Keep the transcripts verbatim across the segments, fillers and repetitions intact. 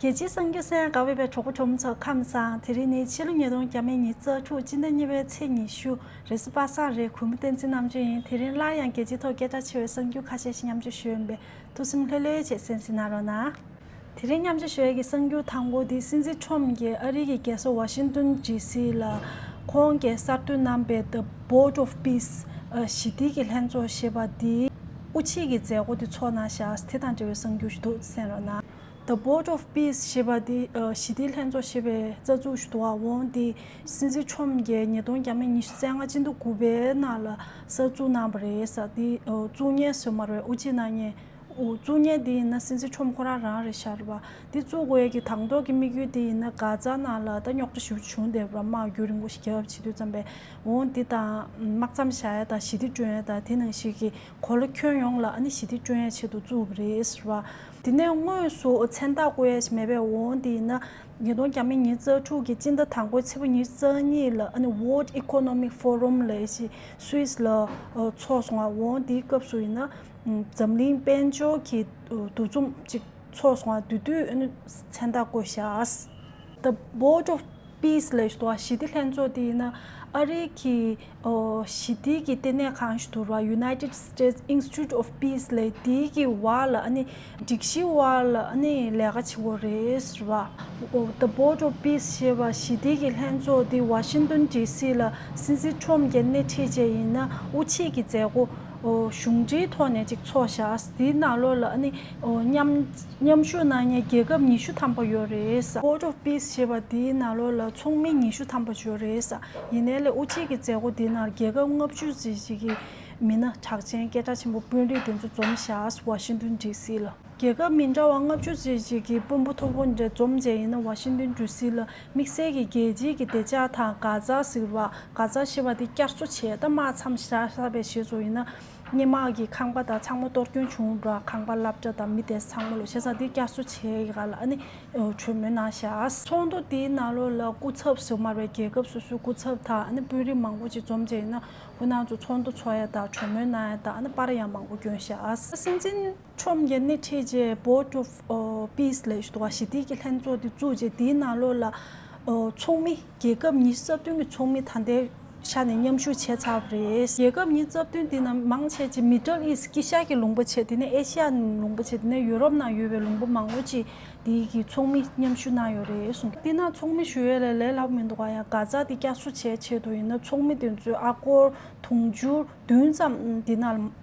རྒྱལ་སྤྱིའི་གསར་འགྱུར་གསན་དགའ་བའི་གྲོགས་པོ་གྲོགས་མོ་ཚོ་ཁམས་བཟང་། དེ་རིང་ནི་ཕྱི་ལོ་ཉིས་སྟོང་ཉི་ཤུ་རྩ་དྲུག་སྤྱི་ཟླ་གཉིས་པའི་ཚེས་ཉི་ཤུ། རེས་གཟའ་པ་སངས་རེད། གུས་མོ་བསྟན་འཛིན་རྣམ་དཔྱོད་ཡིན། དེ་རིང་སླར་ཡང་རྒྱལ་སྤྱིའི་ཐོག་སྐད་གྲགས་ཆེ་བའི་གསར་འགྱུར་ཁ་ཤས་ཤིག་མཉམ་སྤྱོད་ཞུ་ཡིན་པས། ཐུགས་སེམས་ལྷོད་ལྷོད་བྱས་གསན་གཟིགས་གནང་རོགས་གནང་། དེ་རིང་མཉམ་སྤྱོད་ཞུ་ཡས་ཀྱི་གསར་འགྱུར་དང་པོ་དེ་སྲིད་འཛིན་ཁྲོམ་གྱིས་ཨ་རི་གི་རྒྱལ་ས་ཝ་ཤིང་ཏོན་ཌི་སི་ལ་ཁོང་གིས་གསར་གཏོད་གནང་པའི་The Board of Peace ཞི་བདེ་གི་ལྷན་ཚོགས་ཞེས་པ་དེ་དབུ་འབྱེད་ཀྱི་མཛད་སྒོ་དེ་ཚོགས་གནང་བཞག་དེ་དང་འབྲེལ་བའི་གསར་འགྱུར་ཞིག་འདུག་གསན་རོགས་གནང་། The Board of Peace ཞེས་པ་དེ་ཞི་བདེ་ལྷན་ཚོགས་ཞེས་པའི་རྩ་འཛུགས་ཞིག་འདུག་འོང་དེ་སྲིད་འཛིན་ཁྲོམ་གྱིས་ཉིས་སྟོང་ཉི་ཤུ་རྩ་ལྔ་སྤྱི་ཟླ་དགུ་པའི་ནང་ལ་གསར་འཛུགས་གནང་པ་རེད་ས། དེ་བཙུགས་མཁན་ཟེར་མ་རེད། དབུ་འབྱེད་གནང་མཁན། འོ། བཙུགས་མཁན་དེ་ཡིན་ན་སྲིད་འཛིན་ཁྲོམ་ཁོ་རང་རང་རེད་ཤག་རེད་པ། དེ་བཙུགས་དགོས་ཡས་ཀྱི་དང་ཐོག་གི་དམིགས་ཡུལ་དེ་ཡིན་ན་གྷ་ཛ་ནང་ལ་ད་རྙོག་དྲ་ཞེ་པོ་བྱུང་བསྡད་པ་རེད། དམག་རྒྱུན་རིང་པོ་ཞིག་རྒྱབ་བྱེད་དུས་ཙམ་པས། འོ། འདི་དང་དམག་མཚམས་བཞག་ཡས་དང་ཞི་བདེ་བསྐྲུན་ཡས་དང་དེ་ནང་བཞིན་གྱི་གོ་ལ་ཁྱོན་ཡོངས་ལ་ཨ་ནི་ཞི་བདེ་བསྐྲུན་ཡས་ཆེད་དུ་བཙུགས་པ་རེད་ཟེར་བ། དེ་ནས་དངོས་སུ་མཚན་རྟགས་བཀོད་ཡས་ཞིག་མེད་པས། འོ། དེ་ཡིན་ན་ཉིས་སྟོང་ཉི་ཤུ་རྩ་དྲུག་གི་སྤྱི་ཟླ་དང་པོའི་ཚེས་པ་ཉི་ཤུ་རྩ་གཉིས་ལ་ཨ་ནི་World Economic Forum ལབ་ཡས་ཞིག་སུད་སི་ལ་ཚོགས་སོང་བ། འོ། དེའི་སྐབས་སུ་ཡིན་ན། འཛམ་གླིང་དཔལ་འབྱོར་གྱི་འདུ་འཛོམས་ཅིག་ཚོགས་སོང་བ། དེ་དུས་ཨ་ནི་མཚན་རྟགས་བཀོད་བཞག The Board of Peace ལབ་ཞིག་འདུག་ཞི་བདེ་ལྷན་ཚོགས་དེ་ཡིན་ན་ཨ་རི་གི་ཞི་བདེ་གི་ལྟེ་གནས་ཁང་ཞིག་འདུག་ར། United States Institute of Peace ལབ་དེའི་གི་བར་ལ་ཨ་ནི་སྒྲིག་གཞི་བར་ལ་ཨ་ནི་ལས་ཀ་བྱེད་དགོས་རེད་ཟེར་བ། The Board of Peace ཞེས་པ་ཞི་བདེ་གི་ལྷན་ཚོགས་དེ་ཝ་ཤིང་ཏོན་ཌི་སི་ལ་སྲིད་འཛིན་ཁྲོམ་གྱིས་སྣེ་ཁྲིད་བྱས་ཡིན་ན་དབུ་འབྱེད་ཀྱི་མཛད་སྒོ་གཞུང་འབྲེལ་ཐོག་ནས་ཅིག་ཚོགས་བཞག་དེའི་ནང་ལོགས་ལ་ཨ་ནི་མཉམ་མཉམ་ཞུགས་གནང་མཁན་རྒྱལ་ཁབ་ཉི་ཤུ་ཐམ་པ་ཡོད་རེད་ས། Board of Peace ཞེས་པ་དེའི་ནང་ལོགས་ལ་ཚོགས་མི་ཉི་ཤུ་ཐམ་པ་ཡོད་རེད་ས། ཡིན་ནའི་ལས་དབུ་འབྱེད་ཀྱི་མཛད་སྒོ་དེའི་ནང་རྒྱལ་ཁབ་ལྔ་བཅུ་ཙམ་ཞིག་གི་མི་སྣ་གྲགས་ཅན་སྐད་གྲགས་ཆེན་པོ་དཔོན་རིགས་དེ་ཚོ་འཛོམས་བཞག་ཝ་ཤིང་ཏོན་ཌི་སི་ལ། རྒྱལ་ཁབ་མི་འདྲ་བ་ལྔ་བཅུ་ཙམ་ཞིག་གི་དཔོན་པོ་མཐོ་པོ་འདྲ་འཛོམས་བྱས་ཡིན་ན་ཝ་ཤིང་ཏོན་ཌི་སི་ལ་དམིགས་བསལ་གྱི་རྒྱལ་སྤྱིའི་གི་བདེ་འཇགས་དང་གྷ་ཛ་ཟེར་བ། གྷ་ཛ་ཞེས་པ་དེ་བསྐྱར་གསོ་བྱས། ད་དམག་མཚམས་བཞག་བཞག་པའི་རྗེས་སུ་ཡིན་ན། སྔོན་མ་གི་ཁང་པ་དང་ཚང་མ་གཏོར་སྐྱོན་བྱུང་འགྲོ། ཁང་པ་སློབ་གྲྭ་དང་མི་དེ་ཚང་མ་ལོ་བྱས་ཙང་དེ་བསྐྱར་གསོ་བྱེད་ཡག་ལ་ཨ་ནི་གྲོས་མོལ་གནང་བཞག་ཚོགས་འདུ་དེའི་ནང་ལོགས་ལ་སྐུ་ཚབ་ཟེར་མ་རེད། རྒྱལ་ཁབ་སོ་སོའི་སྐུ་ཚབ་དང་ཨ་ནི་དཔོན་རིགས་མང་པོ་ཅིག་འཛོམས་བྱས་ཡིན་ན་ཁོ་རང་ཚོ་ཚོགས་འདུ་ཚོགས་ཡ་དང་གྲོས་མོལ་གནང་ཡ་དང་ཨ་ནི་པར་ཡང་མང་པོ་བསྐྱོན་བཞག་སྲིད་འཛིན་ཁྲོམ་གྱི་སྣེ་ཁྲིད་བྱས་Board of Peace ལབ་ཞིག་འདུག་པ། ཞི་བདེ་གི་ལྷན་ཚོགས་དེ་བཙུགས་བྱས་དེའི་ནང་ལོགས་ལ་ཚོགས་མི་རྒྱལ་ཁབ་ཉི་ཤུ་རྩ་བདུན་གྱི་ཚོགས་མི་ད་ལྟའི་ཆ་ནས་མཉམ་ཞུགས་བྱས་ཚར་བ་རེད། རྒྱལ་ཁབ་ཉི་ཤུ་རྩ་བདུན་དེ་ནང་མང་ཆེ་ཅིག་Middle East དཀྱིལ་ཤར་གྱི་ལུང་པ་བྱས། དེ་ནས་ཨེ་ཤི་ཡ་ལུང་པ་བྱས། དེ་ནས་ཡུ་རོབ་ནང་ཡོད་པའི་ལུང་པ་མང་པོ་ཅིག་དེའི་གི་ཚོགས་མི་མཉམ་ཞུགས་གནང་ཡོད་རེད་གསུངས། དེ་ནང་ཚོགས་མི་ཞུ་ཡས་ལས་ལས་སླ་པོ་མི་འདུག་ག་ཡང་གྷ་ཛ་དེ་བསྐྱར་གསོ་བྱས་ཆེད་དུ་ཡིན་ན་ཚོགས་མི་དེ་ཚོས་ཨ་སྒོར་དུང་ཕྱུར་བདུན་ཙམ་དེ་ནང་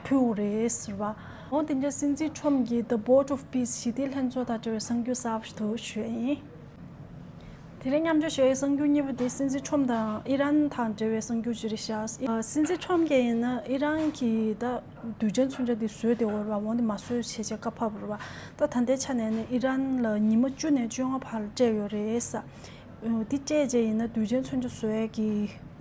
ཕུལ་བ་རེད་ཟེར་བ། འོ། དེ་འདྲ་སྲིད་འཛིན་ཁྲོམ་གྱིས་The Board of Peace ཞི་བདེ་ལྷན་ཚོགས་དང་འབྲེལ་བའི་གསར་འགྱུར་གསར་པ་ཞིག་ཞུ་ཡ་ཡིན། དེ་རིང་མཉམ་སྤྱོད་ཞུ་ཡའི་གསར་འགྱུར་གཉིས་པ་དེ་སྲིད་འཛིན་ཁྲོམ་དང་ཨི་རན་དང་འབྲེལ་བའི་གསར་འགྱུར་ཅིག་རེད་ཤག་སྲིད་འཛིན་ཁྲོམ་གྱིས་ཡིན་ན་ཨི་རན་གྱི་ད་དུས་ཆེན་མཚོན་ཆ་འདི་བཟོས་བསྡད་ཡོད་རེད་པ། འོ། འདི་མ་བཟོས་བྱས་བྱས་བཀའ་ཕབ་རེད་པ། ད་ད་ལྟའི་ཆ་ནས་ནི་ཨི་རན་ལ་ཉི་མ་བཅུ་ནས་བཅོ་ལྔ་བར་སྤྲད་ཡོད་རེད་ས། འདི་སྤྲད་རྗེས་ཡིན་ན་དུས་ཆེན་མཚོན་ཆ་བཟོ་ཡས་ཀྱི་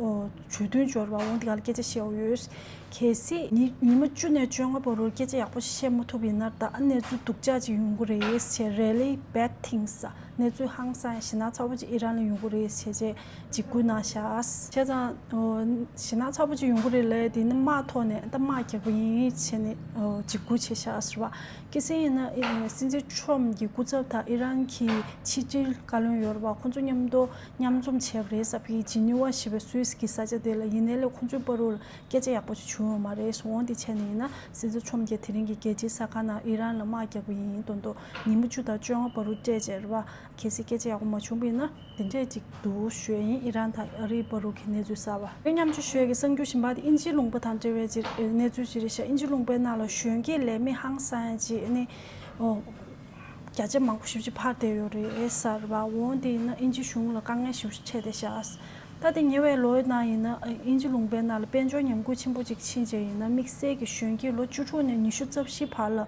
གྲོས་མཐུན་འབྱོར་བ། འོ། འདི་ག་ལ་སྐད་ཆ་བཤད་ཡོད། གལ་སྲིད་ཉི་ཉི་མ་བཅུ་ནས་བཅོ་ལྔ་བར་དུ་སྐད་ཆ་ཡག་པོ་ཞིག་བཤད་མ་ཐུབ་ཡིན་ན་ད་ཨ་གནས་ཚུལ་སྡུག་ཅག་ཅིག་ཡོང་གི་རེད་ཟེར། Really bad things གནས་ཚུལ་ཧང་སང་ཞེད་སྣང་ཚ་པོ་ཅིག་ཨི་རན་ལ་ཡོང་གི་རེད་ཟེར་བྱས་འཇིགས་སྐུལ་གནང་བཞག་བྱས་ཙང་ཞེད་སྣང་ཚ་པོ་ཅིག་ཡོང་གི་རེད་ལབ། དེ་ནི་དམག་ཐོག་ནས་ད་དམག་རྒྱག་གི་ཡིན་བྱས་ནས་འཇིགས་སྐུལ་བྱས་བཞག་ཟེར་བ། གལ་སྲིད་ཡིན་ན་སྲིད་འཛིན་ཁྲོམ་གྱི་སྐུ་ཚབ་དང་ཨི་རན་གྱི་ཕྱི་དྲིལ་བཀའ་བློན་ཡོད་རེད་པ། ཁོང་ཚོ་མཉམ་དུ་མཉམ་འཛོམས་བྱས་པ་རེད་ས། ཕ་གི་ཇི་ནི་ཝ་ཞེས་པའི་སུད་སི་གི་ས་ཆ་དེ་ལ། ཡིན་ནའི་ལས་ཁོང་ཚོའི་བར་དུ་སྐད་ཆ་ཡག་པོ་ཞིག་བྱུང་ཡོད་མ་རེད། འོ། འདི་བྱས་ནས་ཡིན་ན་སྲིད་འཛིན་ཁྲོམ་གྱིས་དེ་རིང་གི་རྒྱལ་སྤྱིའི་གསར་ཁང་ནང་ཨི་རན་ལ་དམག་རྒྱག་གི་ཡིན་མདོག་མདོག་ཉི་མ་བཅུ་དང་བཅོ་ལྔ་བར་དུ་སྤྲད་བྱས་རེད་པ། གལ་སྲིད་སྐད་ཆ་ཡག་པོ་མ་བྱུང་བ་ཡིན་ན་དེ་འདྲས་ཅིག་འདུག་ཞུ་ཡ་ཡིན། ཨི་རན་དང་ཨ་རིའི་བར་དུ་གི་གནས་ཚུལ་གསར་པ། དེ་མཉམ་སྤྱོད་ཞུ་ཡ་གི་གསར་འགྱུར་གཞན་པ་དེ་དབྱིན་ཇིའི་ལུང་པ་དང་འབྲེལ་བའི་ཅིག་གནས་ཚུལ་ཅིག་རེད་ཤག་དབྱིན་ཇིའི་ལུང་པའི་ནང་ལ་གཞོན་སྐྱེས་ལས་མེད་ཧང་སང་ཡ་ཅིག་ཨ་ནི། འོ། བརྒྱ་ཆ་མང་པོ་ཞེ་པོ་ཅིག་འཕར་བསྡད་ཡོད་རེད་ཟེར་བ། འོ། དེ་ཡིན་ན་དབྱིན་ཇི་གཞུང་ལ་དཀའ་ངལ་ཞེ་པོ་ཅིག་འཕྲད་བསྡད་ཤག་ད་དེ་ཉེ་བའི་ལོའི་ནང་ཡིན་ན་དབྱིན་ཇི་ལུང་པའི་ནང་ལ་དཔལ་འབྱོར་ཉམས་རྒུད་ཆེན་པོ་ཅིག་ཕྱིན་བྱས་ཡིན་ན་དམིགས་བསལ་གྱི་གཞོན་སྐྱེས་ལོ་བཅུ་དྲུག་ནས་ཉི་ཤུ་རྩ་བཞི་བར་ལ་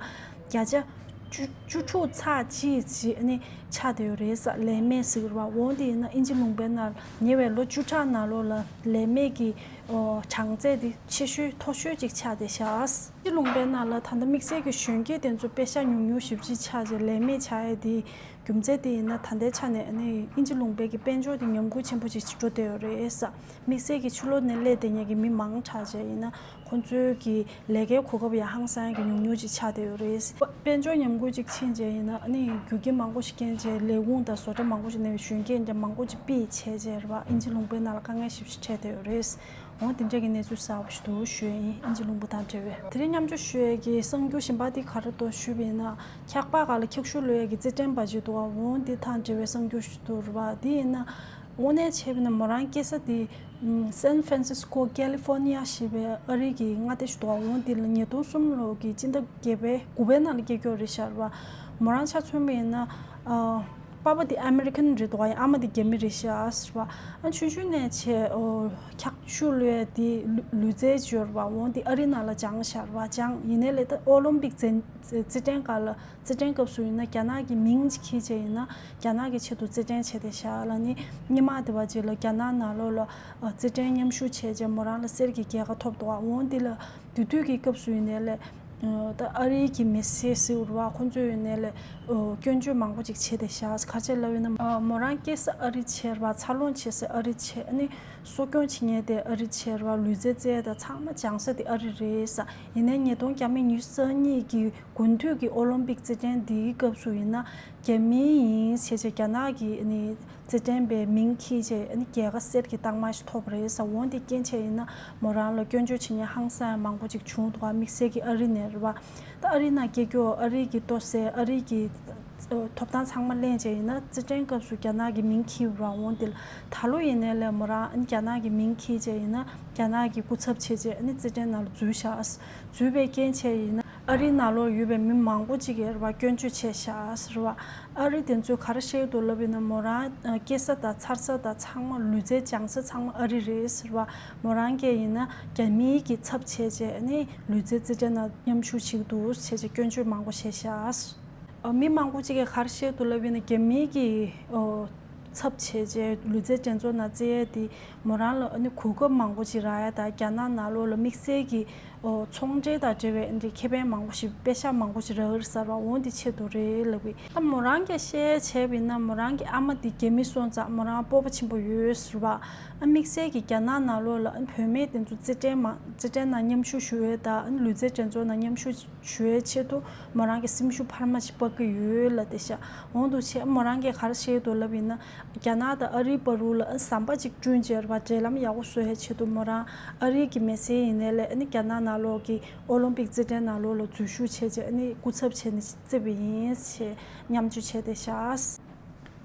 བརྒྱ་ཆ་བཅུ་བཅུ་དྲུག་ཚེག་གཅིག་ཅིག་ཨ་ནི་ཆག་བསྡད་ཡོད་རེད་ཟེར། ལས་མེད་ཟེར་བ། འོ། དེ་ཡིན་ན་དབྱིན་ཇི་ལུང་པའི་ནང་ཉེ་བའི་ལོ་བཅུ་ཕྲག་ནང་ལོགས་ལ་ལས་མེད་ཀྱི་ ཨོ། གྲངས་ཚད་དེ་ཆེ་ཤོས་མཐོ་ཤོས་ཅིག་ཆགས་བསྡད་ཤག་དབྱིན་ཇི་ལུང་པའི་ནང་ལ་ད་ལྟ་དམིགས་བསལ་གྱི་གཞོན་སྐྱེས་དེ་ཚོ་པེ་ཤག་ཉུང་ཉུང་ཞེ་པོ་ཅིག་ཆགས་བྱས་ལས་མེད་ཆགས་ཡས་དེ་རྒྱུ་མཚན་དེ་ཡིན་ན། ད་ལྟའི་ཆ་ནས་ཨ་ནི་དབྱིན་ཇི་ལུང་པའི་གི་དཔལ་འབྱོར་དེ་ཉམས་རྒུད་ཆེན་པོ་ཅིག་འགྲོ་བསྡད་ཡོད་རེད་ས། དམིགས་བསལ་གྱི་ཕྱི་ལོགས་ནས་སླེབས་བསྡད་མཁན་གྱི་མི་མང་དྲགས་བྱས་ཡིན་ན། ཁོང་ཚོའི་གི་ལས་ཀའི་གོ་སྐབས་ཡང་ཧང་སང་གི་ཉུང་ཉུང་ཅིག་ཆགས་བསྡད་ཡོད་རེད། དཔལ་འབྱོར་ཉམས་རྒུད་ཅིག་ཕྱིན་བྱས་ཡིན་ན། ཨ་ནི་རྒྱུ་རྐྱེན་མང་པོ་ཞིག་རྐྱེན་བྱས་ལས་ཁུངས་དང་བཟོ་གྲྭ་མང་པོ་ཞིག་ནས་གཞོན་སྐྱེས་འདྲ་མང་པོ་ཅིག་ཕུད་བྱས་བྱས་རེད་པ། དབྱིན་ཇི་ལུང་པའི་ནང་ལ་དཀའ་ངལ་ཞེ་པོ་ཅིག་འཕྲད་བསྡད་ཡོད་རེད། འོ་དེ་འདྲ་གི་གནས་ཚུལ་གསར་པ་ཞིག་འདུག་ཞུ་ཡ་ཡིན། དབྱིན་ཇི་ལུང་པ་དང་འབྲེལ་བའི། དེ་རིང་མཉམ་སྤྱོད་ཞུ་ཡས་ཀྱི་གསར་འགྱུར་གཞན་པ་དེ་ག་རེ་འདུག་ཞུས་པ་ཡིན་ན། འཁྱག་པ་སྒང་ལ་འཁྱག་ཤུགས་གློད་ཡས་ཀྱི་རྩེད་འགྲན་འབའ་ཞིག་འདུག་པ། འོ་དེ་དང་འབྲེལ་བའི་གསར་འགྱུར་ཞིག་འདུག་རེད་པ། དེ་ཡིན་ན། དངོས་གནས་བྱས་པ་ཡིན་ན་མོ་རང་སྐྱེས་ས་དེ་ཨམ། San Francisco California ཞེས་པའི་ཨ་རི་གི་མངའ་སྡེ་ཞིག་འདུག་པ། འོ་དེ་ལ་ཉིས་སྟོང་གསུམ་ལོ་གི་སྤྱི་ཟླ་བརྒྱད་པའི་དགུ་པའི་ནང་ལ་སྐྱེས་ཀྱོག་རེད་ཤག་རེད་པ། མོ་རང་ཆ་མཚོན་པ་ཡིན་ན། ཨ། པ་ཕ་དེ་ཨ་མེ་རི་ཁན་རེད་འདུག་པ། ཨ་མ་དེ་རྒྱ་མི་རེད་ཤག་རེད་པ། ཨ། ཆུང་ཆུང་ནས་བྱས། ཨོ། འཁྱག་ཤུགས་གློད་ཡས་དེ་ལུས་ལུས་རྩལ་ཅིག་ཡོད་རེད་པ། འོ་དེ་ཨ་རི་ནང་ལ་སྦྱངས་ཤག་རེད་པ། སྦྱངས། ཡིན་ནའི་ལས་ད་ཨོ་ལིམ་པིག་རྩེད་རྩེད་འགྲན་སྒང་ལ། རྩེད་འགྲན་སྐབས་སུ་ཡིན་ན་རྒྱ་ནག་གི་མིང་ཅིག་འཁྱེར་བྱས་ཡིན་ན། རྒྱ་ནག་གི་ཆེད་དུ་རྩེད་འགྲན་བྱས་བསྡད་ཤག་ལབ་ནི། སྔོན་མ་དེ་བ་ཅིག་ལ་རྒྱ་ནག་ནང་ལོགས་ལ། ཨ། རྩེད་འགྲན་མཉམ་ཞུགས་བྱས་བྱས་མོ་རང་ལ་གསེར་གྱི་རྒྱལ་ཁ་ཐོབ་འདུག་པ། འོ་དེ་ལ། དེ་དུས་ཀྱི་སྐབས་སུ་ཡིན་ནའི་ལས། ཨ། ད་ཨ་རིའི་གི་མི་སེར་ཟེར་བ་ཁོང་ཚོ་ཡིན་ནའི་ལས། ཨོ། སྐྱོན་བརྗོད་མང་པོ་ཅིག་བྱས་བསྡད་ཤག་ག་རེ་བྱས་ལབ་ཡིན་ན། ཨ། མོ་རང་སྐྱེས་ས་ཨ་རི་བྱས་རེད་པ། འཚར་ལོངས་བྱས་ས་ཨ་རི་བྱས། ཨ་ནི་གསོ་སྐྱོང་བྱེད་མཁན་དེ་ཨ་རི་བྱས་རེད་པ། ལུས་རྩལ་རྩེད་ཡས་དང་ཚང་མ་སྦྱང་ས་དེ་ཨ་རི་རེད་ས། ཡིན་ནའི་ཉིས་སྟོང་ཉི་ཤུ་རྩ་གཉིས་ཀྱི་དགུན་དུས་ཀྱི་ཨོ་ལིམ་པིག་རྩེད་འགྲན་འདིའི་སྐབས་སུ་ཡིན་ན། རྒྱ་མི་ཡིན་བྱས་བྱས་རྒྱ་ནག་གི་ཨ་ནི་རྩེད་འགྲན་པའི་མིང་འཁྱེར་བྱས། ཨ་ནི་རྒྱལ་ཁ་གསེར་གྱི་རྟགས་མ་ཞིག་ཐོབ་པ་རེད་ས། འོ་དེ་རྐྱེན་བྱས་ཡིན་ན་མོ་རང་ལ་སྐྱོན་བརྗོད་བྱེད་མཁན་ཧང་སང་མང་པོ་ཅིག་བྱུང་འདུག་པ། དམིགས་བསལ་གྱི་ཨ་རི་ནས་རེད་པ། ད་ཨ་རི་ནང་སྐྱེས་ཀྱོག་ཨ་རི་གི་ལྟོ་ཟས། ཨ་རི་གི་ཐོབ་ཐང་ཚང་མ་ལེན་བྱས་ཡིན་ན། རྩེད་འགྲན་སྐབས་སུ་རྒྱ་ནག་གི་མིང་འཁྱེར་བ་རང་། འོ་དེ་ལ་ད་ལོ་ཡིན་ནའི་ལས་མོ་རང་ཨ་ནི་རྒྱ་ནག་གི་མིང་འཁྱེར་བྱས་ཡིན་ན། རྒྱ་ནག་གི་སྐུ་ཚབ་བྱས་བྱས་ཨ་ནི་རྩེད་འགྲན་ནང་ལ་འཛུལ་ཤག་འཛུལ་བའི་རྐྱེན་བྱས་ཡིན་ན། ཨ་རིའི་ནང་ལོགས་ཡོད་པའི་མི་མང་པོ་ཅིག་གིས་རེད་པ། སྐྱོན་བརྗོད་བྱས་ཤག་ཟེར་བ། ཨ་རི་དེ་ཚོས་ག་རེ་བཤད་འདུག་ལབ་ཡིན་ན། མོ་རང་སྐྱེས་ས་དང་འཚར་ས་དང་ཚང་མ། ལུས་རྩལ་སྦྱང་ས་ཚང་མ་ཨ་རི་རེད་ཟེར་བ། མོ་རང་གིས་ཡིན་ན་རྒྱ་མིའི་གི་ཚབ་བྱས་བྱས་ནི་ལུས་རྩལ་རྩེད་འགྲན་ནང་མཉམ་ཞུགས་བྱེད་ཀྱི་འདུག་ཟེར་བྱས་སྐྱོན་བརྗོད་མང་པོ་བྱས་ཤག་མི་མང་པོ་ཅིག་གིས་ག་རེ་བཤད་འདུག་ལབ་ཡིན་ན། རྒྱ་མིའི་གི་ཨོ། ཚབ་བྱས་རྗེས་ལུས་རྩལ་འགྲན་ཚོགས་ནང་རྩེ་ཡས་དེ་མོ་རང་ལ་ཨ་ནི་གོ་སྐབས་མང་པོ་ཅིག་རག་ཡ་དང་། རྒྱ་ནག་ནང་ལོགས་ལ་དམིགས་བསལ་གྱི་ཨོ་ཚོང་འབྲེལ་དང་འབྲེལ་བའི་ཨ་ནི་ཁེ་ཕན་མང་པོ་ཞིག་པེ་ཤག་མང་པོ་ཞིག་རག་གི་རེད་ཟེར་བ། འོ་འདི་ཆེད་དུ་རེད་ལབ་གི། ད་མོ་རང་གིས་བཤད་བྱས་པ་ཡིན་ན། མོ་རང་གི་ཨ་མ་དེ་རྒྱ་མི་སོང་ཙང་མོ་རང་སྤོབས་པ་ཆེན་པོ་ཡོད་ཟེར་བ། ཨ་དམིགས་བསལ་གྱི་རྒྱ་ནག་ནང་ལོགས་ལ་ཨ་བུད་མེད་དེ་ཚོ་རྩེད་འགྲན་མ་རྩེད་འགྲན་ནང་མཉམ་ཞུགས་ཞུ་ཡས་དང་། ཨ་ལུས་རྩལ་འགྲན་ཚོགས་ནང་མཉམ་ཞུགས་ཞུ་ཡའི་ཆེད་དུ་མོ་རང་གི་སེམས་ཤུགས་འཕར་མ་ཞིག་སྤར་གི་ཡོད་ལབ་བསྡད་ཤག་འོ་འདུག་བྱས་མོ་རང་གིས་ག་རེ་བཤད་འདུག་ལབ་ཡིན་ན། རྒྱ་ནག་དང་ཨ་རིའི་བར་དུ་ལ་ཨ་ཟམ་པ་ཅིག་བསྐྲུན་བྱས་རེད་པ། འབྲེལ་ལམ་ཡག་པོ་བཟོ་ཡའི་ཆེད་དུ་མོ་རང་ཨ་རིའི་གི་མི་སེར་ཡིན་ནའི་ལས། ཨ་ནི་རྒྱ་ནག་ནང་ལོགས་ཀྱི་ཨོ་ལིམ་པིག་རྩེད་འགྲན་ནང་ལོགས་ལ་འཛུལ་ཞུགས་བྱས་བྱས། ཨ་ནི་སྐུ་ཚབ་བྱས་ནས་རྩེས་པ་ཡིན་ཞེས་མཉམ་སྤྱོད་བྱས་བསྡད་ཤག་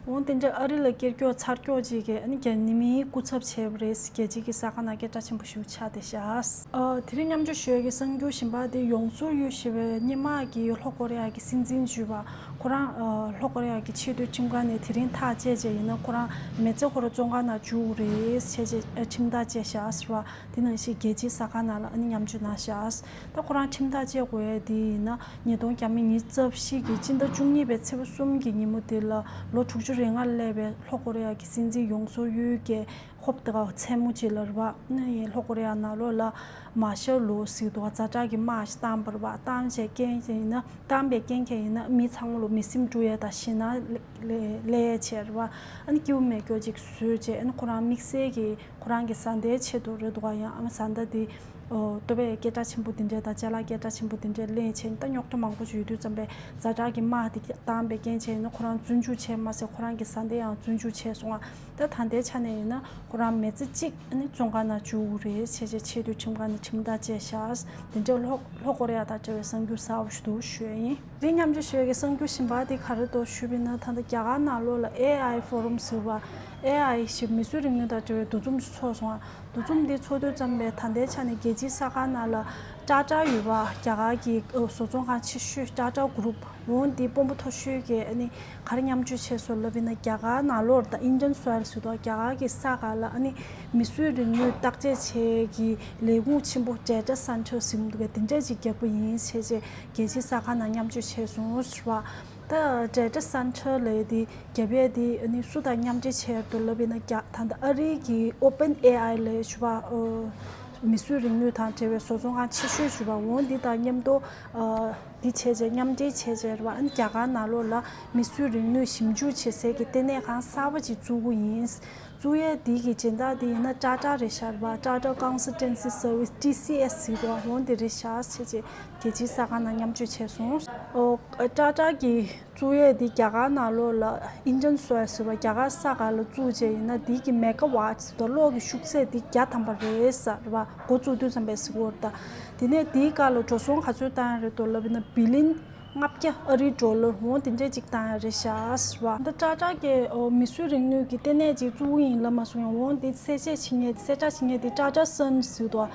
འོ་དེ་འདྲ་ཨ་རི་ལ་སྐྱེས་ཀྱོག་འཚར་ཀྱོག་ཅིག་གིས་ཨ་ནི་རྒྱ་ནི་མིའི་སྐུ་ཚབ་བྱས་པ་རེད། རྒྱལ་སྤྱིའི་གི་གསར་ཁང་ནང་སྐད་གྲགས་ཆེན་པོ་ཞིག་ཆགས་བསྡད་ཤག་ཨ། དེ་རིང་མཉམ་སྤྱོད་ཞུ་ཡས་ཀྱི་གསར་འགྱུར་གཞན་པ་དེ་ཡོང་སུར་ཡུས་ཞེས་པའི་སྔོན་མ་གི་ལྷོ་ཀོ་རི་ཡ་གི་སྲིད་འཛིན་ཞུས་པ། ཁོ་རང་ཨ་ལྷོ་ཀོ་རི་ཡ་གི་ཆེས་མཐོའི་ཁྲིམས་ཁང་ནས་དེ་རིང་ཐག་བཅད་བྱས་ཡིན་ན། ཁོ་རང་མི་ཚེ་ཁོ་རང་བཙོན་ཁང་ནང་བཅུག་རེད་བྱས་བྱས་ཁྲིམས་ཐག་བཅད་ཤག་ཟེར་བ། དེ་ནང་བཞིན་རྒྱལ་སྤྱིའི་གསར་ཁང་ནང་ལ་ཨ་ནི་མཉམ་སྤྱོད་གནང་ཤག་ད་ཁོ་རང་ཁྲིམས་ཐག་བཅད་དགོས་ཡས་དེ་ཡིན་ན། ཉིས་སྟོང་ཉི་ཤུ་རྩ་བཞི་གི་སྤྱི་ཟླ་བཅུ་གཉིས་པའི་ཚེས་པ་གསུམ་གྱི་ཉིན་མོ་དེ་ལ་ལོ་དྲུག་ཅུ་རེ་ལྔར་སླེབས་པའི་ལྷོ་ཀོ་རི་ཡ་གི་སྲིད་འཛིན་ཡོང་སུར་ཡུས་ཀྱིས། ཧོབ་ཏེ་ག་མཚན་མོ་ཅིག་ལ་རེད་པ། ནི་ལྷོ་ཀོ་རི་ཡ་ནང་ལོགས་ལ་མར་ཤལ་ལོ་ཟེར་འདུག་པ། ཛ་དྲག་གི་དམག་ཞིག་བཏང་བ་རེད་པ། བཏང་བྱས་རྐྱེན་ཡིན་ན། བཏང་བའི་རྐྱེན་གྱིས་ཡིན་ན་མི་ཚང་མ་ལོ་མི་སེམས་འགྲོ་ཡས་དང་ཞེད་སྣང་སླེབས་ཡས་བྱས་རེད་པ། ཨ་ནི་སྐྱིད་པོ་མེད་ཀྱོག་ཅིག་བཟོས་བྱས། ཨ་ནི་ཁོ་རང་དམིགས་བསལ་གྱི་ཁོ་རང་གི་བཟའ་ཟླའི་ཆེད་དུ་རེད་འདུག་པ། ཡང་ཨ་མ་བཟའ་ཟླ་དེ་ཨོ་ལྟོ་ཕད་སྐད་གྲགས་ཆེན་པོ་དེ་འདྲས་དང་ཅ་ལག་སྐད་གྲགས་ཆེན་པོ་དེ་འདྲས་ལེན་བྱས། ད་རྙོག་དྲ་མང་པོ་ཞིག་ཡོད་དུས་ཙམ་པས་ཛ་དྲག་གི་དམག་དེ་བཏང་བའི་རྐྱེན་བྱས་ཡིན་ན། ཁོ་རང་རྫུན་འཇུག་བྱས་མ་ཟད་ཁོ་རང་གི་བཟའ་ཟླ་ཡང་རྫུན་འཇུག་བྱས་སོང་ང་། ད་ད་ལྟའི་ཆ་ནས་ཡིན་ན་ཁོ་རང་མི་ཚེ་གཅིག་ཨ་ནི་བཙོན་ཁང་ནང་བཅུག་རེད་བྱས་བྱས། ཆེས་མཐོའི་ཁྲིམས་ཁང་ནས་ཁྲིམས་ཐག་བཅད་ཤག་དེ་འདྲའི་ལྷོ་ལྷོ་ཀོ་རི་ཡ་དང་འབྲེལ་བའི་གསར་འགྱུར་གསར་པ་ཞིག་འདུག་ཞུ་ཡ་ཡིན། དེ་མཉམ་སྤྱོད་ཞུ་ཡ་གི་གསར་འགྱུར་གཞན་པ་དེ་ག་རེ་འདུག་ཞུས་པ་ཡིན་ན། ད་ལྟ་རྒྱ་གར་ནང་ལོགས་ལ་ཨེ་ཨའི་ཕོ་རམ་ཟེར་བ། ཨེ་ཨའི་ཞེས་མིས་བཟོས་རིག་ནུས་དང་འབྲེལ་བའི་འདུ་འཛོམས་ཤིག་ཚོགས་སོང་ང་། འདུ་འཛོམས་འདི་ཚོགས་དུས་ཙམ་པས་ད་ལྟའི་ཆ་ནས་རྒྱལ་སྤྱིའི་གསར་ཁང་ནང་ལ་ཊ་ཊ་ཡོད་པ། རྒྱ་གར་གྱི་ཨ་བཟོ་ཚོང་ཁང་ཆེ་ཤོས་ཊ་ཊ་གུ་རུབ། འོ་འདི་དཔོན་པོ་མཐོ་ཤོས་ཀྱིས་ཨ་ནི་ག་རེ་མཉམ་སྤྱོད་བྱས་སོང་ལབ་ཡིན་ན། རྒྱ་གར་ནང་ལོགས་ད་Indian Soil ཟེར་དུས་རྒྱ་གར་གྱི་ས་ག་ལ་ཨ་ནི་མིས་བཟོས་རིག་ནུས་བརྟག་དཔྱད་བྱེད་ཀྱི་ལས་ཁུངས་ཆེན་པོ་data center ཟེར་འདུག་གས། དེ་འདྲ་ཅིག་རྒྱག་པ་ཡིན་བྱས་བྱས་རྒྱལ་སྤྱིའི་གསར་ཁང་ནང་མཉམ་སྤྱོད་བྱས་སོང་ཟེར་བ། ད་data center་ལས་དེ་རྒྱབ་ཡས་དེ་ནི་སུ་དང་མཉམ་འབྲེལ་བྱས་འདུག་ལབ་ཡིན་ན། རྒྱ་ད་ལྟ་ཨ་རིའི་གི་ཨོ་པན་ཨེ་ཨའི་ལས་ཞུ་བ་མིས་བཟོས་རིག་ནུས་དང་འབྲེལ་བའི་བཟོ་ཚོང་ཁང་ཆེ་ཤོས་ཞུ་བ་འོང་འདི་དང་མཉམ་དུ་འདི་བྱས་བྱས་མཉམ་འབྲེལ་བྱས་བྱས་རེད་བ། ཨ་ནི་རྒྱ་གར་ནང་ལོགས་ལ་མིས་བཟོས་རིག་ནུས་ཞིབ་འཇུག་བྱེད་སའི་གི་ལྟེ་གནས་ཁང་གསར་པ་ཅིག་བཙུགས་ཀྱི་ཡིན། བཙུགས་ཡས་འདི་གི་སྦྱིན་བདག་འདི་ཡིན་ན་ཊ་ཊ་རེད་ཤག་རེད་བ། Tata Consultancy Service T C S་ཟེར་བ་འོང་འདི་རེད་ཤག་བྱས་བྱས་རྒྱལ་སྤྱིའི་ས་ཁང་ནང་མཉམ་སྤྱོད་བྱས་སོང་། ཨོ་ཊ་ཊ་གི་བཙུགས་ཡས་འདི་རྒྱ་གར་ནང་ལོགས་ལ་Indian soil་ཟེར་བ་རྒྱ་གར་ས་ཁ་ལ་བཙུགས་བྱས་ཡིན་ན་འདི་གི་mega watts་ཟེར་བ་གློག་གི་ཤུགས་ཚད་འདི་བརྒྱ་ཐམ་པ་རེད་ཟེར་བ། འགོ་བཙུགས་དུས་ཙམ་པའི་ཟེར་གོ་རེད་ད། དེ་ནས་འདིའི་སྐབས་ལ་འགྲོ་སོང་ག་ཚོད་བཏང་ཡ་རེད་འདུག་ལབ་ཡིན་ན་བི་ལིན་ལྔ་བརྒྱ་ཨ་རིའི་ཌོ་ལར་འོང་དེ་འདྲས་ཅིག་བཏང་ཡ་རེད་ཤག་ཟེར་བ། ད་ཊ་ཊ་གི་ཨོ་མིས་བཟོས་རིག་ནུས་ཀྱི་ལྟེ་གནས་ཅིག་བཙུགས་ཀྱི་ཡིན་ལབ་མ་སོང་ཡང་འོང་དེ་གསལ་བཤད་བྱེད་མཁན་གསལ་བསྒྲགས་བྱེད་མཁན་དེ་ཊ་ཊ་སན་ཟེར་འདུག་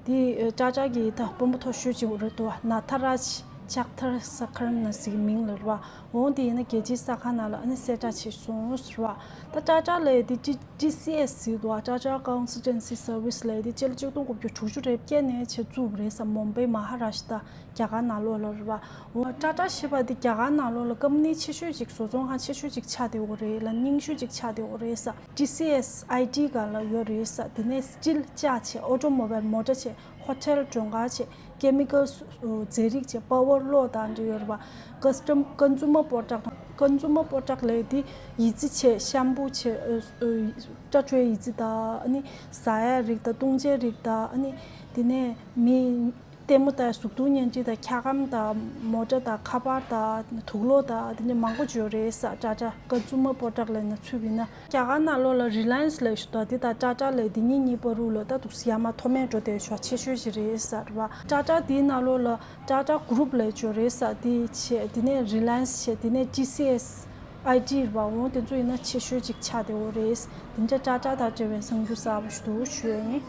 དེ་ཊ་ཊ་གི་ད་དཔོན་པོ་མཐོ་ཤོས་ཅིག་རེད་འདུག་ནཱ་ཐ་རཱཇ་ཅག་ཐར་ས་ཁར་ན་ཟེར་གི་མིང་ལ་རེད་བ། འོང་དེ་ཡིན་ན་རྒྱལ་སྤྱིའི་ས་ཁང་ནང་ལ་ཨ་ནི་གསལ་བསྒྲགས་བྱས་སོང་ཟེར་བ། ད་ཊ་ཊ་ལས་དེ་ཊི་ཊི་སི་ཨེས་ཟེར་འདུག་ཊ་ཊ་ཀོན་སལ་ཊན་སི་སར་བིས་ལས་དེ་སྤྱི་ལོ་ཆིག་སྟོང་དགུ་བརྒྱ་དྲུག་ཅུ་རེ་བརྒྱད་ནས་བྱས་བཙུགས་པ་རེད་ས། མུམ་བྷེ་མ་ཧ་རཱ་ཤི་ཏྲ་རྒྱ་གར་ནང་ལོགས་ལ་རེད་བ། འོ་ཊ་ཊ་ཞེས་པ་དེ་རྒྱ་གར་ནང་ལོགས་ལ་ཀམ་པ་ནི་ཆེ་ཤོས་ཅིག་བཟོ་ཚོང་ཁང་ཆེ་ཤོས་ཅིག་ཆགས་བསྡད་ཡོད་རེད་ལ། རྙིང་ཤོས་ཅིག་ཆགས་བསྡད་ཡོད་རེད་ས། ཊི་སི་ཨེས་ཨའི་ཊི་སྒང་ལ་ཡོད་རེད་ས། དེ་ནས་སི་ཊིལ་ལྕགས་བྱས། ཨོ་ཊོ་མོ་བེལ་མོ་ཊ་བྱས། ཧོ་ཊེལ་མགྲོན་ཁང་བྱས། ཀེ་མི་ཀལ་རྫས་རིགས་བྱས། པ་ཝར་གློག་དང་འབྲེལ་ཡོད་རེད་བ། ཀ་སི་ཊམ་ཀོན་སུ་མར་པོ་རོ་ཌག་ཀོན་སུ་མར་པོ་རོ་ཌག་ལས་དེ་ཡི་ཙི་བྱས། ཤམ་པུ་བྱས། སྐྲ་བྲོའི་ཡི་ཙི་དང་ཨ་ནི་ཟ་ཡ་རིགས་དང་བཏུང་བྱའི་རིགས་དང་ཨ་ནི་དེ་ནས་མི་ལྟད་མོ་ལྟ་གཟུགས་མཐོང་བརྙན་འཕྲིན་དང་འཁྱག་སྒམ་དང་མོ་ཊ་དང་ཁ་པར་དང་དུག་ལོག་དང་དེ་འདྲ་མང་པོ་ཅིག་ཡོད་རེད་ས། ཊ་ཊ་ཀོན་སུ་མར་པོ་རོ་ཌག་ལབ་ན་ཚུད་པ་ཡིན་ན། རྒྱ་གར་ནང་ལོགས་ལ་རི་ལ་ཡན་སི་ལབ་ཞིག་འདུག་དེ་དང་ཊ་ཊ་ལབ་དེ་གཉིས་གཉིས་བར་དུ་ལ་ད་འདུག་སེ་ཡར་མར་མཐོ་དམན་འགྲོ་བསྡད་ཤོག་ཆེ་ཤོས་ཤིག་རེད་ས་རེད་བ། ཊ་ཊ་དེའི་ནང་ལོགས་ལ་ཊ་ཊ་གུ་རུབ་ལབ་ཅིག་ཡོད་རེད་ས། དེ་བྱས་དེ་ནས་རི་ལ་ཡན་སི་བྱས། དེ་ནས་ཊི་སི་ཨེས་ཨའི་ཊི་རེད་བ། འོང་དེ་ཚོ་ཡིན་ན་ཆེ་ཤོས་ཅིག་ཆགས་བསྡད་ཡོད་རེད། དེ་འདྲ་ཊ་ཊ་དང་འབྲེལ་བའི་གསར་འགྱུར་གསར་པ་ཞིག་འདུག་ཞུ་ཡ་ཡིན།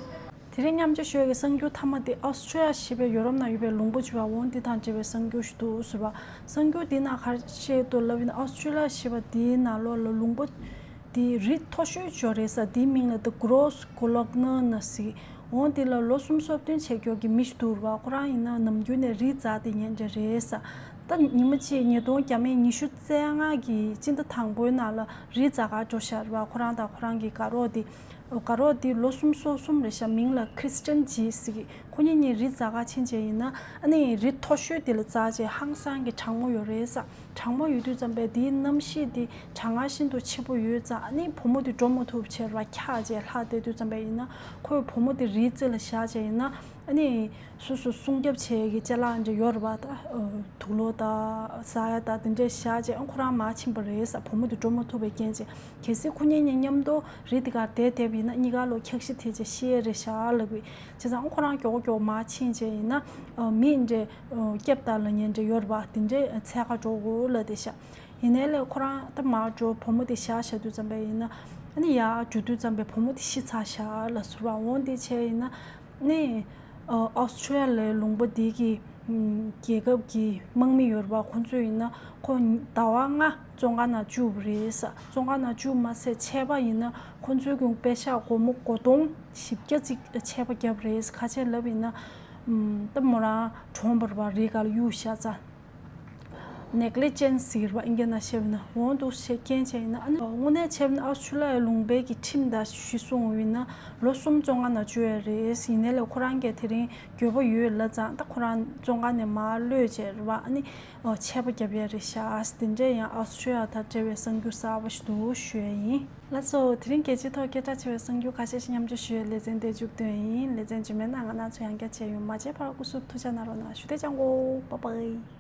དེ་རིང་མཉམ་སྤྱོད་ཞུ་ཡག་གི་གསར་འགྱུར་མཐའ་མ་དེ་ཨོ་སི་ཁྲུ་ལི་ཡ་ཞེས་པའི་ཡོ་རོབ་ནང་ཡོད་པའི་ལུང་པ་ཅིག་ཡོད་པ། འོང་འདི་དང་འབྲེལ་བའི་གསར་འགྱུར་ཞིག་འདུག་ཟེར་བ། གསར་འགྱུར་འདིའི་ནང་ག་རེ་བཤད་འདུག་ལབ་ཡིན་ན། ཨོ་སི་ཁྲུ་ལི་ཡ་ཞེས་པ་འདིའི་ནང་ལོགས་ལ་ལུང་པ་དེ་རི་མཐོ་ཤོས་ཅིག་ཡོད་རེད་ས། དེའི་མིང་ལ་The Grosse Glockner ཟེར། འོང་འདི་ལ་ལོ་སུམ་ཅུ་སོ་བདུན་བྱས་ཀྱོག་གི་མི་ཞིག་འདུག་རེད་བ། ཁོ་རང་ཡིན་ན་ནམ་རྒྱུན་ནས་རི་འཛེག་བསྡད་མཁན་ཅིག་རེད་ས། ད་ཉི་མ་གཅིག་ཉིས་སྟོང་བརྒྱ་མེད་ཉི་ཤུ་རྩ་ལྔ་གི་སྤྱི་ཟླ་དང་པོའི་ནང་ལ་རི་འཛེག་གར་འགྲོ་ཤག་རེད་བ། ཁོ་རང་དང་ཁོ་རང་གི་དགའ་རོགས་དེ། དགའ་རོགས་དེ་ལོ་སུམ་ཅུ་སོ་གསུམ་རེད་ཤག་མིང་ལ་ཁྲིས་ཊན་ཇི་ཟེར་གི། ཁོ་གཉིས་གཉིས་རི་འཛེག་ག་ཕྱིན་བྱས་ཡིན་ན། ཨ་ནི་རི་མཐོ་ཤོས་དེ་ལ་འཛེགས་བྱས་ཧང་སང་གི་གྲང་མོ་ཡོད་རེད་ས། གྲང་མོ་ཡོད་དུས་ཙམ་པས་དེའི་གནམ་གཤིས་དེ་གྲང་ངར་ཤིན་ཏུ་ཆེ་པོ་ཡོད་ཙང་། ཨ་ནི་བུ་མོ་དེ་འགྲོ་མ་ཐུབ་བྱས་རེད་བ། འཁྱག་བྱས་ལྷག་བསྡད་དུས་ཙམ་པས་ཡིན་ན། ཁོས་བུ་མོ་དེ་རིའི་རྩེ་ལ་བཞག་བྱས་ཡིན་ན། ཨ་ནི་སོ་སོ་སྲུང་སྐྱོབ་བྱེད་ཡག་གི་ཅ་ལག་འདྲ་ཡོད་རེད་བ། ད་དུག་ལོག་དང་ཟ་ཡ་དང་དེ་འདྲས་བཞག་བྱས། ཨ་ཁོ་རང་མར་ཕྱིན་པ་རེད་ས། བུ་མོ་དེ་འགྲོ་མ་ཐུབ་པའི་རྐྱེན་བྱས། གལ་སྲིད་ཁོ་གཉིས་གཉིས་མཉམ་དུ་རི་དེ་གར་བསྡད་བསྡད་པ་ཡིན་ན་གཉིས་ཀ་ལོ་འཁྱག་ཤི་ཐེབས་བྱས་ཤི་ཡས་རེད་ཤག་ལབ་གི། བྱས་ཙང་ཨ་ཁོ་རང་མགྱོགས་མགྱོགས་མར་ཕྱིན་བྱས་ཡིན་ན། མི་འདྲས་སྐྱབས་དང་ལབ་མཁན་འདྲ་ཡོད་རེད་བ། དེ་འདྲས་འཚོལ་ག་འགྲོ་དགོས་ལབ་བསྡད་ཤག་ཡིན་ནའི་ལས་ཁོ་རང་ད་མར་འགྲོ། བུ་མོ་དེ་བཞག་བཞག་དུས་ཙམ་པས་ཡིན་ན། ཨ་ནི་ཡར་འགྲོ་དུས་ཙམ་པས་བུ་མོ་དེ་ཤི་ཚར་ཤག་ལབ་ཟེར་བ། འོང་དེ་བྱས་ཡིན་ན། ནི་ཨོ་སི་ཁྲུ་ལི་ཡའི་ལུང་པ་འདི་གི་རྒྱལ་ཁབ་ཀྱི་དམག་མི་ཡོད་རེད་བ། ཁོ་ཚོས་ཡིན་ན་ཁོ་ཟླ་བ་ལྔ་བཙོན་ཁང་ནང་བཅུག་པ་རེད་ས། བཙོན་ཁང་ནང་བཅུག་མ་ཟད་ཆད་པ་ཡིན་ན་ཁོ་ཚོའི་གི་པེ་ཤག་སྒོར་མོ་སྒོར་སྟོང་བཞི་བརྒྱ་ཙམ་ཆད་པ་བརྒྱབ་རེད། ག་རེ་ལབ་ཡིན་ན། ཨམ། ད་མོ་རང་གྲོངས་པ་རེད་བ། རི་སྒང་ལ་གཡུགས་བཞག་ཙང་། ནེག་ལི་ཇེན་སི་ཟེར་བ་ཨིན་སྐད་ནང་བཤད་པ་ཡིན་ན། འོང་དེ་འདྲས་རྐྱེན་བྱས་ཡིན་ན། ཨ་ནི་དངོས་གནས་བྱས་པ་ཡིན་ན་ཨོ་སི་ཁྲུ་ལི་ཡའི་ལུང་པའི་གི་ཁྲིམས་ལྟར་གཞི་བཟུང་བ་ཡིན་ན་ལོ་གསུམ་བཙོན་ཁང་ནང་བཅུག་ཡ་རེད། ཡིན་ནའི་ལས་ཁོ་རང་གིས་དེ་རིང་འགྱོད་པ་ཡོད་ལབ་ཙང་། ད་ཁོ་རང་བཙོན་ཁང་ནས་མར་གློད་བྱས་རེད་བ། ཨ་ནི་ཆད་པ་བརྒྱབ་ཡ་རེད་ཤག་དེ་འདྲས་ཡང་ཨོ་སི་ཁྲུ་ལི་ཡ་དང་འབྲེལ་བའི་གསར་འགྱུར་གསར་པ་ཞིག་འདུག་ཞུ་ཡ་ཡིན། ལགས་སོ། དེ་རིང་རྒྱལ་སྤྱིའི་ཐོག་སྐད་གྲགས་ཆེ་བའི་གསར་འགྱུར་ཁ་ཤས་ཤིག་མཉམ་སྤྱོད་ཞུ་ཡའི་ལེ་ཚན་འདིར་མཇུག་བསྡུ་ཡ་ཡིན། ལེ་ཚན་རྗེས་མའི་ནང་ང་རང་ཚོ་ཡང་བསྐྱར་མཇལ་ཡོང་། མ་མཇལ་བར་སྐུ་གཟུགས་ཐུགས་ཅག་གནང་རོགས་གནང་། བཞུགས་གདན་འཇགས་གོ། Bye bye།